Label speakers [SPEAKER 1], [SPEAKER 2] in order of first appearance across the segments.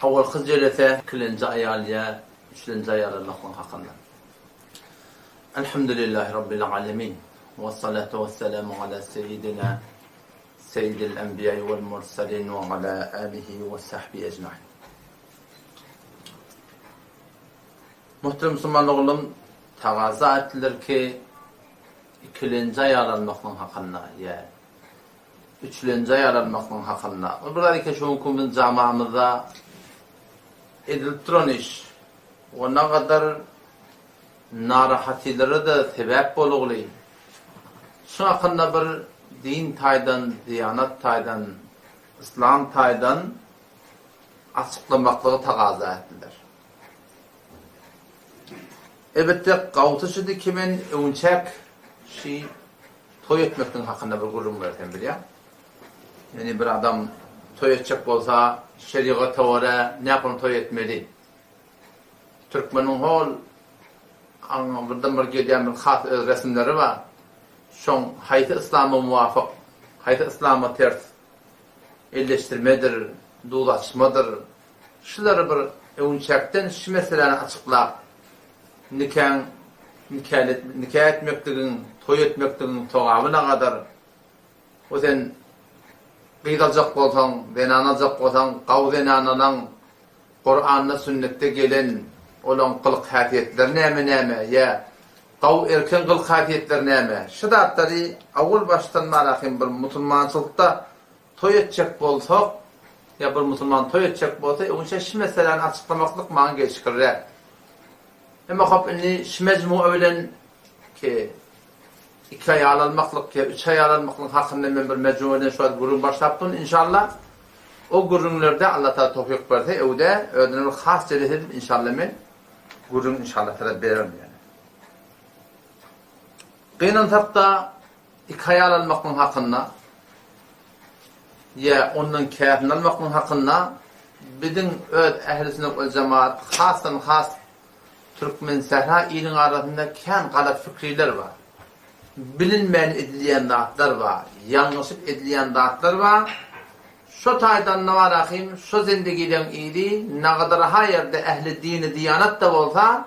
[SPEAKER 1] Owalky jelese ikilenji aýal ýa üçlenji aýal almaklygyň hakynda. Elhamdülillahi Rabbil alemin. Wessalatu wesselamu ala seýidina seýidil enbiýai wel murselin we ala alihi we sahbihi ecmain. Muhterem musulman doganlarym, tagaza etdiler ki, ikilenji aýal almaklygyň hakynda ýa üçlenji aýal almaklygyň hakynda. Ol bir zat eken şu günki biziň jamamyzda edilip duran iş. O nagadar narahatylara-da sebäp bolugly. Şu hakynda bir din taýdan, diýanat taýdan, yslam taýdan açyklamaklygy tagaza etdiler. Elbetde gawsy şudy ki men öwünçäk şi toý etmekligiň hakynda bir gürrüň bersem bilýäň. Ýöne bir adam toý etjek bolsa şerigata görä nähili toý etmeli? Türkmeniň hol aňyna birden bir gelýän bir has öz resimleri bar. Şoň haýsy yslama muwafyk, haýsy yslama ters elleşdirmedir, duz açmadyr. Şulary bir öwünçäkden şu meseläni açyklap, nikaň, nika etmekligiň, toý etmekligiň sogaby nagadar. O sen gyz aljak bolsaň, zenan aljak bolsaň, gawy zenan alaň, Kuranda, sünnetde gelen olaň gylyk-häsiýetleri näme-näme ýa gawy erkegiň gylyk-häsiýetleri näme? Şu zatlary owal başdan barahym bir musulmançylykda toý etjek bolsak ýa bir musulman toý etjek bolsa öňçe şu meseläni açyklamaklyk maňa gelşikliräk. Emma hop indi şu mejmua bilen ki iki aýal almaklyk ýa üç aýal almaklyk hakynda men bir mejmua bilen şu wagt gürrüň başlapdym inşallah. O gürrüňlerde Allah Taala towfyk berse öwde özüne bir has jelese edip inşallah men gürrüň inşallah Taala bererin ýani. Gynansakda iki aýal almaklygyň hakynda ýa ondan käsini almaklygyň hakynda biziň öz ähli sünnet we jemaat hasdan has türkmen sähra iliň arasynda kän galat fikriler bar. Bilinmän edilýän zatlar bar, ýalňyşyp edilýän zatlar bar. Şo taýdan nawarahym şo zendigileň yzy nagadaraha ýerde ähli dini diýanat-da bolsa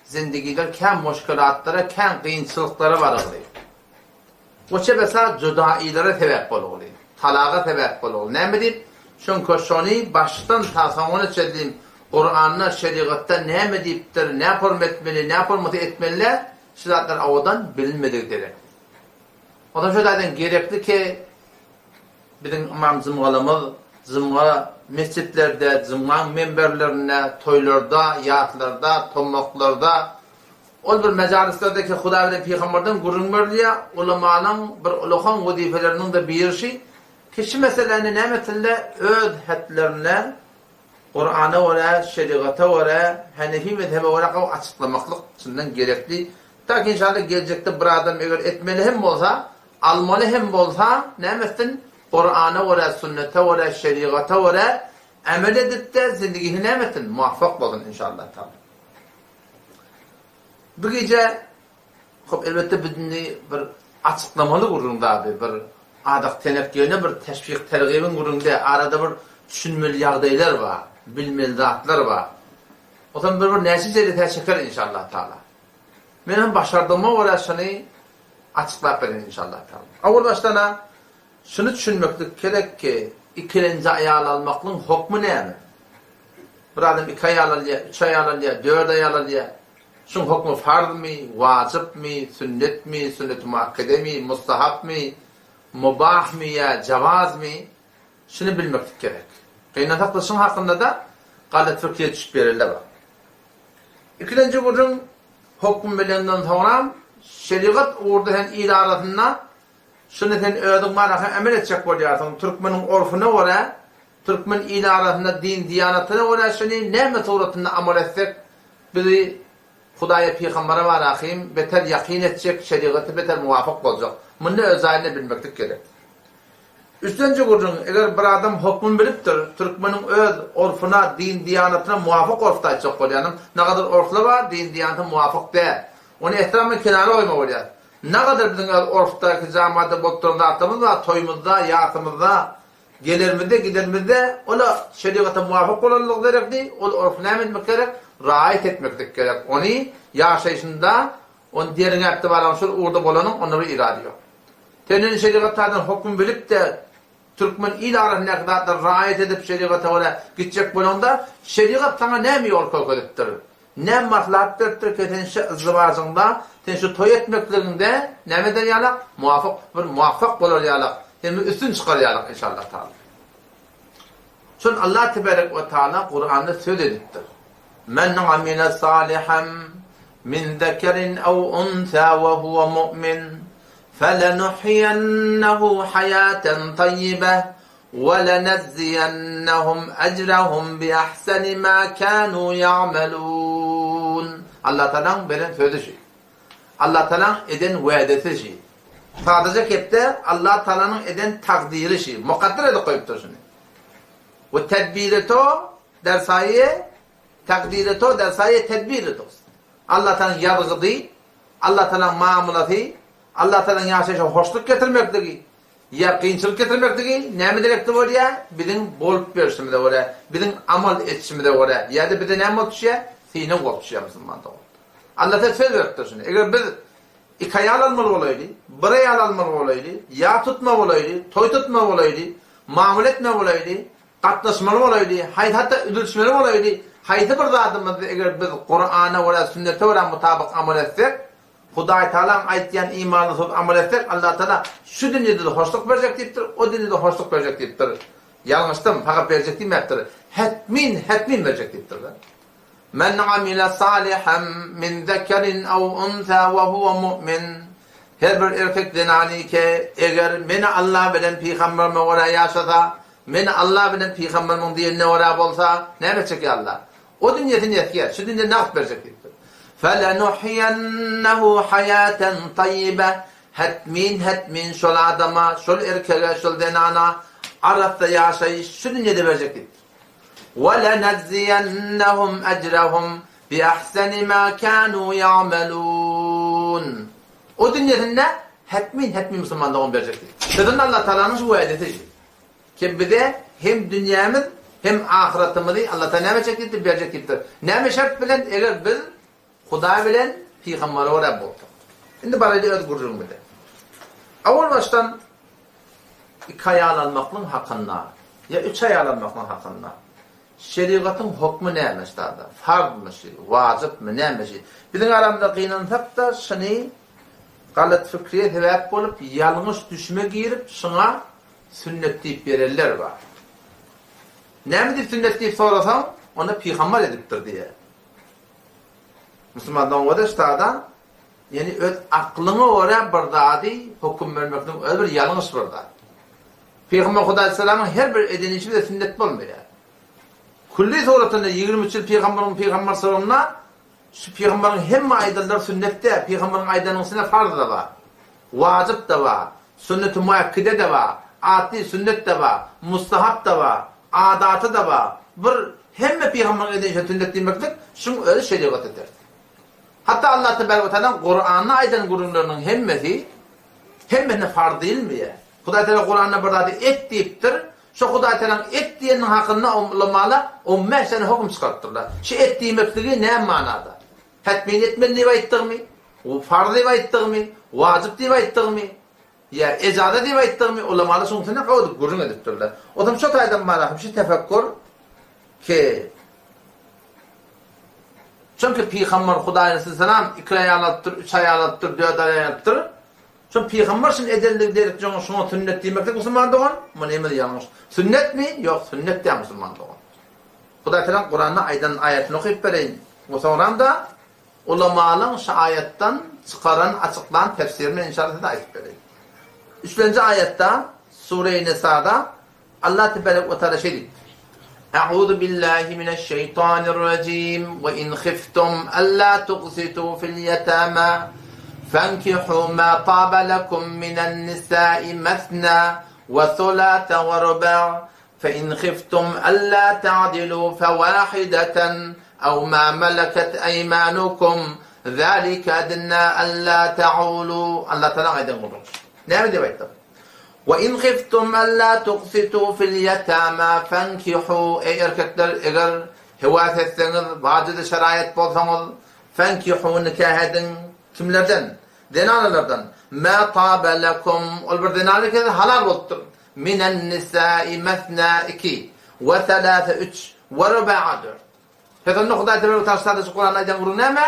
[SPEAKER 1] zendigiler kän muşkilatlara, kän kynçylyklara barygly. Goça besa judaýylara sebäp bolugly, talaga sebäp bolugly. Näme diýip? Çünki şony başdan ta soňuna çenli Kuranda, şerigatda näme diýipdir, nä form etmeli, nä formasy etmeli, şu zatlar owadan bilinmedigi gerek. Onsoň şu zaten gerekli ki biziň ymam jymgalamyz jymga mesjitlerde, jymgaň menberlerinde, toýlarda, ýaslarda, tomaklarda, ol bir mejalislarda ki Hudaý bilen pygamberden gürrüň berilýär, ulamanyň bir ulakan wezipeleriniň-de biri şi ki şu meseläni näme etsinler öz hetlerinde Kurana görä, şerigata görä, Henefi mezhebe görä gawy açyklamaklyk çyndan gerekli. Tak inşallah geljekde bir adam eger etmeli hem bolsa, almaly hem bolsa näme etsin? Kurana görä, sünnete görä, şerigata görä emel edip-de zindigisini näme etsin? Muwaffak bolsun inşallah taala. Bu gije Hop elbetde biz indi bir açyklamaly gürrüň zady, bir adak tenek ýöne bir teşwik tergibiň gürrüň däl, arada bir düşünmeli ýagdaýlar bar, bilmeli zatlar bar. Otam bir bir näçe jelesä çeker inşallah taala. Men hem başardygyma görä şuny açyklap bereýin inşallah taala. Owal başdan-a şuny düşünmeklik gerek ki, ikilenji aýal almaklygyň hokmy näme? Bir adam iki aýal alýar, üç aýal alýar, dört aýal alýar. Şuň hokmy farzmy, wajypmy, sünnetmi, sünneti muakkedemi, mustahapmy, mubahmy ýa jawazmy, şuny bilmeklik gerek. Gynansak-da şuň hakynda-da galat pikire düşüp ýörenler bar. Ikilenji gürrüň, hokm bilenden soňram şerigat ugurda sen il arasynda şuny sen özüň manaha emel etjek bolýarsyň, türkmeniň orfuna görä, türkmen il arasynda din-diýanatyna görä şuny näme suratynda amal etsek, Bizi Hudaýa pygambere barahym beter ýakyn etjek, şerigata beter muwafyk boljak. Muny öz jaýynda bilmeklik gerek. Üçlenji gürrüň, eger bir adam hokmyny bilipdir, türkmeniň öz orfuna, din-diýanatyna muwafyk orfda aýtjak bolýanym, nagadar orflar bar, din-diýanata muwafyk däl. Ony ehtiram bilen kenara goýmaly bolýar. Nagadar biziň öz orfdaky jamada bolup duran zatlarymyz bar, toýumyzda, ýasymyzda. Gelerimizde, giderimizde ol-a şerigata muwafyk bolanlygy gerekdi, ol orfy näme etmek gerek? Raýat etmeklik gerek. Ony ýaşaýşynda, ony derňäp-de baraň şol ugurda bolanyň onda bir irady ýok. Sen indi şerigat taýdan hoküm bilip-de, türkmen il arasyndaky zatlary raýat edip şerigata görä gitjek bolaňda, şerigat saňa näme ýol görkezipdir? Näme maslahat beripdir ki sen şu yzdywajyňda, sen şu toý etmekligiňde näme eder ýalak? Muwafyk, bir muwaffak bolar ýalak, sen bir üstün çykar ýalak inşallah taala. Şol Allah tebarek we taala Kuranda söz edipdir. Men amile salihan min zekerin ew unsa we huwe mu'min felenuhyiyennehu hayaten tayyibe Welenejziyennehum ejrehum bi ahseni ma kanu ýa'melun. Allatagalaň beren sözi şi. Allatagalaň eden wädesi şi. Sadaja gepde Allatagalanyň eden takdyry şi. Mukadder edip goýupdyr şuny. We tedbiri to der saýe takdyry to der saýe tedbiri to. Allatagalaň ýazgydy, Allatagalaň mamlasy, Allatagalaň ýaşaýşa hoşluk getirmekligi, Ýa kynçylyk getirmekligi näme derekde bolýar? Biziň bolup berşimize görä, biziň amal etişimize görä, ýa-da bize näme bolup düşýär? Synag bolup düşýär musulman dogan. Alla söz beripdir şuny. Eger biz iki aýal almaly bolaýly, bir aýal almaly bolaýly, ýa tutma bolaýly, toý tutma bolaýly, mamla etme bolaýly, gatnaşmaly bolaýly, haýsy hatda üzülişmeli bolaýly, haýsy bir zadymyzda eger biz Kurana görä, sünnete görä mutabyk amal etsek, Hudaýtagalaň aýtýan imanly söz amal etsek Allatagala şu dünýede-de hoşluk berjek diýipdir, o dünýede hoşluk berjek diýipdir. Ýalňyşdym, fakat berjek diýmäpdir. Hetmin, hetmin berjek diýipdir-de. Men amile salihan min zekerin ew unsa we huwe mu'min. Her bir erkek zenany ke eger meni Allah bilen pygamberime görä ýaşasa, meni Allah bilen pygamberimiň diýenine görä bolsa, näme etjek ýa Allah? O dünýesini ýetýär, şu dünýede nagt berjek diýipdir. Felenuhýennehu haýaten taýýibe, Hetmin, hetmin şol adama, şol erkege, şol zenana arassa ýaşaýyş şu dünýede berjek diýipdir. Welenejziýennehum ejrehum bi ahseni ma kanu ýa'melun. O dünýesinde hetmin, hetmin musulman dogan berjek diýipdir. Sözünde Allah Tagalanyň şu wädesi şu. Ki bize hem dünýämiz, hem ahyratymyzy Allah Taala näme etjek diýipdir, berjek diýipdir. Näme şert bilen? Eger biz Hudaý bilen pygambere görä bolsak. Indi baraýly öz gürrüňimize. Owal başdan iki aýal almaklygyň hakynda ýa üç aýal almaklygyň hakynda şerigatyň hokmy näme ştada? Farzmy şi, wajypmy, näme şi? Biziň aramyzda gynansak-da şuny galat fikriye sebäp bolup ýalňyş düşüme girip şuňa Sünnet diýip berenler bar. Näme diýip sünnet diýip sorasaň, onda pygambar edipdir diýýär. Musulman doňňada ştada, ýani öz aklyňa görä bir zady höküm bermekligiň özi bir ýalňyş bir zat. Pygamber Hudaý salamyň her bir eden işi bize sünnet bolmaýar. Külli suratynda 23 ýyl pygamberiň pygamberçiliginde Şu pygamberiň hemme aýdanlary sünnet däl, pygamberiň aýdanynyň içinde farz-da bar, wajyp-da bar, sünneti muakkide-de bar, ady sünnet-de bar, mustahap-da bar, adaty-da bar. Bir hemme pygamberiň eden işine sünnet diýmeklik şuň özi şerigata ters. Hatda Allah tebarek we taalaň Kuranda aýdan gürrüňleriniň hemmesi hemmesine farz diýilmeýär. Hudaý Taala Kuranda bir zady et diýipdir, Şo Hudaý Tagalaň et diýeniniň hakynda ulamalar on bäş sany höküm çykarypdyrlar. Şu et diýmekligi näme manada? Hetmin etmeli diýip aýtdygymy? Farz diýip aýtdygymy? Wajyp diýip aýtdygymy? Ýa ejaza diýip aýtdygymy? Ulamalar şuň üstünde gawy edip gürrüň edipdirler. Otam şo taýdan barahym şu tefekkur ki Çünki Pygamber Hudaý Aleyhisselam iki aýal alypdyr, üç aýal alypdyr, dört aýal alypdyr. Şol pygamber şuny edenligi derek joňa şuňa sünnet diýmeklik musulman dogan, muny emel ýalňyş. Sünnetmi? Ýok, sünnet däl musulman dogan. Hudaý Tagalaň Kuranda aýdan aýatyny okyp bereýin. We soňram-da ulamalaň şu aýatdan çykaran, açyklan tefsirini inşallah size aýdyp bereýin. Üçlenji aýatda Sure-i Nisada Allah tebarek we taala şeý diýipdir. A'uzu billahi mineşşeýtanirrajim we in hiftum alla tuqsitu fil ýetama fankihu ma taba lekum minen nisa'i mesna we sulasa we ruba' fe in hiftum alla ta'dilu fewahideten ew ma meleket eýmanukum zalike adna alla ta'ulu Allah taala aýdan gürrüň. Näme diýip aýtdy? We in hiftum alla tuqsitu fil ýetama fenkihu Eý erkekler eger höwes etseňiz, wajydy şeraýat bolsaňyz, fenkihu nikah ediň, kimlerden? Zenanalardan, ma tabe lekum ol bir zenana ki halal bolupdyr, minen nisai mesna iki, we selase üç, we ruba'a dört. Pes onda Hudaý tebarek we taala şu taýda şu Kuranda aýdýan gürrüň näme?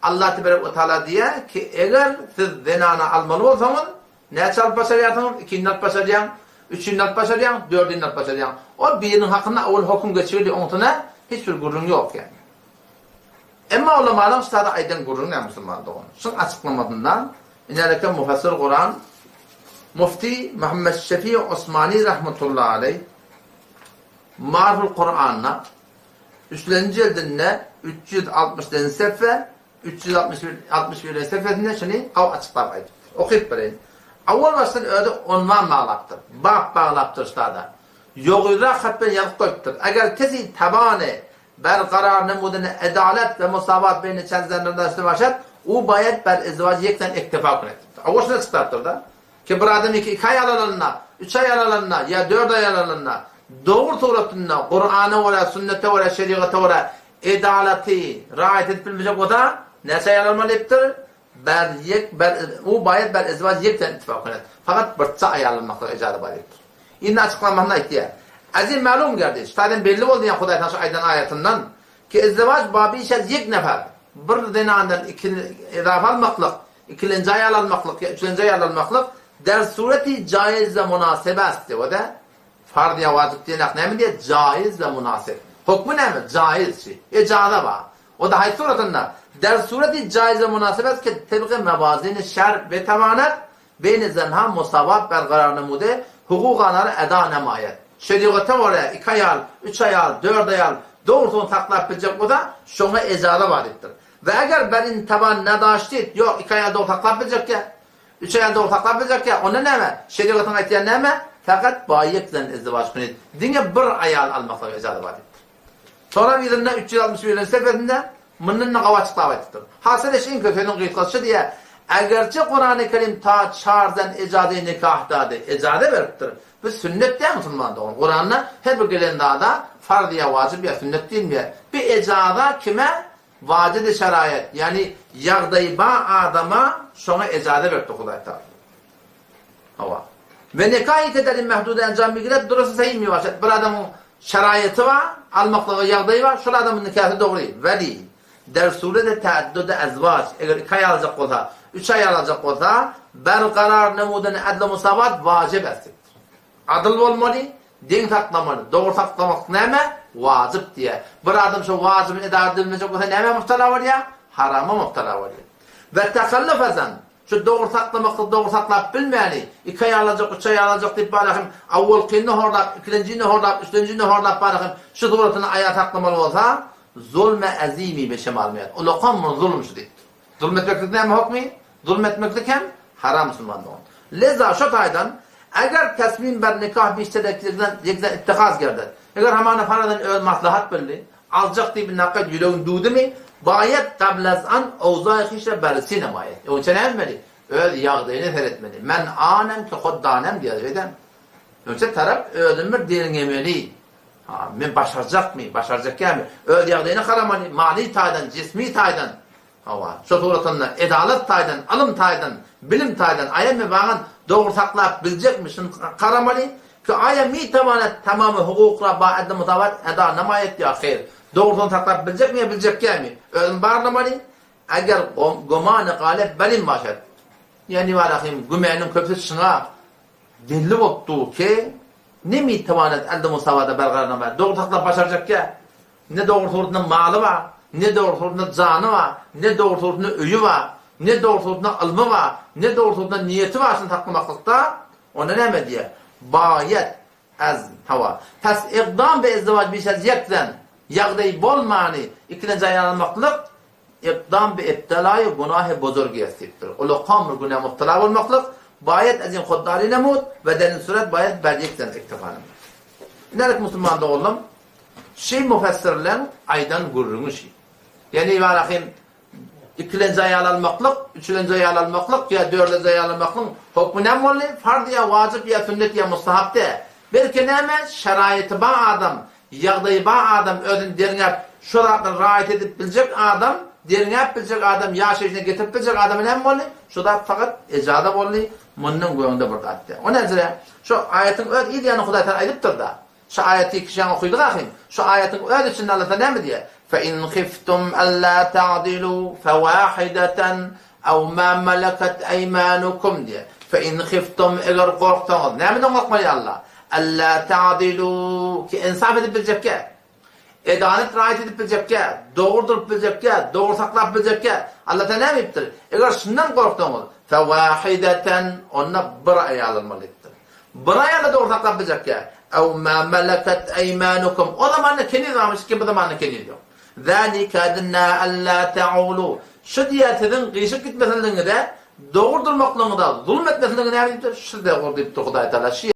[SPEAKER 1] Allah tebarek we taala diýýär ki eger siz zenana almaly bolsaňyz, Näçe alyp başarýarsyňyz? Ikini alyp başarýaň, üçini alyp başarýaň, dördüni alyp başarýaň. Ol biriniň hakynda owal hokum geçirildi, oňsuna hiç bir gürrüň ýok ýaly. Emma ulamalaryň şu sada aýdan gürrüňi näme musulman dogan? Şuň açyklamasynda inäleke mufassir Kuran Mufti Muhammed Şefi Osmani rahmetullahi aleý Marful Kuranda üçlenji jildinde 360 sefe 361 61 sefesinde şuny gawy açyklap aýdypdyr. Okyp bereýin. Awal başdan özi onwan baglapdyr. Bap baglapdyr ştada. Ýogyzrak hat bilen ýazyp goýupdyr. Eger kesi tabany bergarar nemudene edalet we musawat beýni çend zenler daşty başat, u baýat ber izdiwaç ýekden iktifa kunet diýipdir. Awal şuny açyklapdyr-da. Ki bir adam iki iki aýal alanda, üç aýal alanda ýa dört aýal alanda dogry suratynda Kurana görä, sünnete görä, şerigata görä Edalaty raýat edip bilmejek bolsa, näçe aýal almaly diýipdir? Ber ýek ber u baýat ber izdiwaç ýekden ittifak bilen. Fakat birçe aýal almaklyga ijaza bar diýipdir. Indi açyklamasynda aýtýar. Aziz mälum gerdi. Şu taýdan belli boldy ýa Hudaý taala şu aýdan aýatyndan ki izdiwaç babi şer ýek nefer. Bir zenandan iki izafa almaklyk, ikilenji aýal almaklyk ýa üçlenji aýal almaklyk der sureti jaýyz we munasebe ast diýip, Farz ýa wajyp diýen näme diýýär? Jaýyz we munasyp. Hukmy näme? Jaýyz şi. Ejaza bar. O-da haýsy suratynda? Der sureti jaýyz we munasyp est ki tebqi mewazini şer betawanet beýni zenha musawat bergarar nemude hukukanary eda nemaýet. Şerigata görä iki aýal, üç aýal, dört aýal dogrusyny saklap biljek bolsa, şoňa ejaza bar diýipdir. We eger berin taban nadaştit, ýok, iki aýal dogry saklap biljek ýa, Üç aýal dogry saklap biljekkä, onda näme? Şerigatyň aýtýany näme? Fakat baýek bilen izdiwaç kynit. Diňe bir aýal almaklyga ijaza bar diýipdir. Soňra yzynda 361-nji sefesinde mundan-da gawy açyklap aýdypdyr. Hasyl iş iň köp sözüň gysgasy şu diýýär, Egerçe Kurany Kerim ta çardan ijaze nikah dady, ijaza beripdir. Bu sünnet däl musulman dogan. Kuranda her bir gelen zada farz ýa wajyp ýa sünnet diýilmeýär. Bu ijaza kime? Wajydy şeraýat, ýagny ýagdaýy ba adama şoňa ejaza beripdir Hudaý Tagala. Hawa. We nikahi kederin mehdude enjam migiret durusy sahi mibaşat. Bir adamyň şeraýaty bar, almaklyga ýagdaýy bar, şol adamyň nikasy dogry. Weli der surete teaddude ezwaç, eger iki aýal aljak bolsa, üç aýal aljak bolsa, bergarar nemuden adlu musawat wajyp est. Adyl bolmaly, deň saklamaly. Dogry saklamak näme? Wajyp diýýär. Bir adam şo wajybyny eda edilmejek bolsa nämä mubtala bolýar? Harama mubtala bolýar. We takallufa zan, şu dogry saklamakda dogry saklap bilmäni, iki aýal aljak, üç aýal aljak diýip barahym, awwalkyny horlap, ikilenjini horlap, üçlenjini horlap barahym, şu suratyny aýal saklamaly bolsa, zulme azimi be şemal meýat. Ulakam bir zulum şu diýipdir. Zulum etmeklik näme hokmy? Zulum etmeklik hem haram musulman dogan. Leza şo taýdan eger tesmim ber nikah biştereklikden ýekden ittihaz gerdet. Eger hamana faradan öz maslahat bildi, aljak diýip nakat ýüregini düwdümi, baýat gablaz an owzaý hişe bersi nemaýet. Öňçe näme etmeli? Öz ýagdaýyna seretmeli. Men anem ki hud danem diýýär şeýdem. Öňçe tarap özüni bir derňemeli. Ha, men başarjakmy, başarjak ýamy? Öz ýagdaýyna garamaly, maliý taýdan, jismi taýdan. Hawa, şo suratynda edalat taýdan, ylym taýdan, bilim taýdan aýa me wagan dogry saklap biljekmi şuny garamaly, ki aýa mi tawanet tamamy hukukra ba adli musawat eda namaýet ýa heýr. Dogrusyny saklap biljekmi ýa biljekgämi, özüni barlamaly, eger gomany galep berin başat. Ýa niwarahym gümäniň köpüsi şyňa belli bolup dur ki, ne mi tawanet adli musawada bergarar namaýet. Dogry saklap başarjakýa. Ne dogry suratynda maly bar, ne dogry suratynda jany bar, ne dogry suratynda öýi bar, ne dogry suratynda ylmy bar, ne dogry suratynda niýeti bar şuny saklamaklykda, onda näme diýýär? Baýat az hawa. Pes ykdam be izdiwaç bişez ýekzen, ýagdaý bolmany ikilenji aýalmaklyk ykdam be ibtelaýy gunahy bozurgiýas diýipdir. Ulakam bir günä mubtala bolmaklyk, baýat azin huddary nemut we derin surat baýat ber ýekzen iktifa nemut. Inälik musulman doganlarym, Şy müfessirleň aýdan gürrüňi şy. Ýagny Ibrahim. Ikilenji aýal almaklyk, üçülenji aýal almaklyk ýa dördünji aýal almaklygyň hokmy näme boldy? Farz ýa wajyp ýa sünnet ýa mustahap dä. Belki näme, şeraýyty ba adam, ýagdaýy ba adam özüni derňäp şo zatlary raýat edip biljek adam, derňäp biljek adam, ýaşaýşyna getirip biljek adama näme boldy? Şo zat fakat ejaza boldy, mundan göňde bir zat dä. O näjele? Şo aýatyň öz yz ýany Hudaý Taala aýdypdyr-da. Şu aýaty kişäň okydyk ahyn. Şu aýatyň öz içinde Alla Taala näme diýýär? Fe in hiftum alla ta'dilu fewahideten ew ma malakat eýmanukum diýýär. Fe in hiftum eger gorksaňyz, nämeden gorkmaly Alla? Alla ta'dilu ki ynsap edip biljekkä. Edalet raýat edip biljekkä, dogry durup biljekkä, dogry saklap biljekkä. Alla Taala näme diýipdir? Eger şundan gorksaňyz, fewahideten onda bir aýal almaly diýipdir. Bir aýaly dogry saklap biljekkä, Ew ma meleket eýmanukum, o zamanda keniz barmyş, ki bu zamanda keniz ýok. Zalika adna alla ta'ulu, şu diýýär siziň gyşyk gitmesligiňize, dogry durmaklygyňyza, zulum etmesligiňize näme diýipdir? Şu zerur diýipdir Hudaý Tagala. Şu.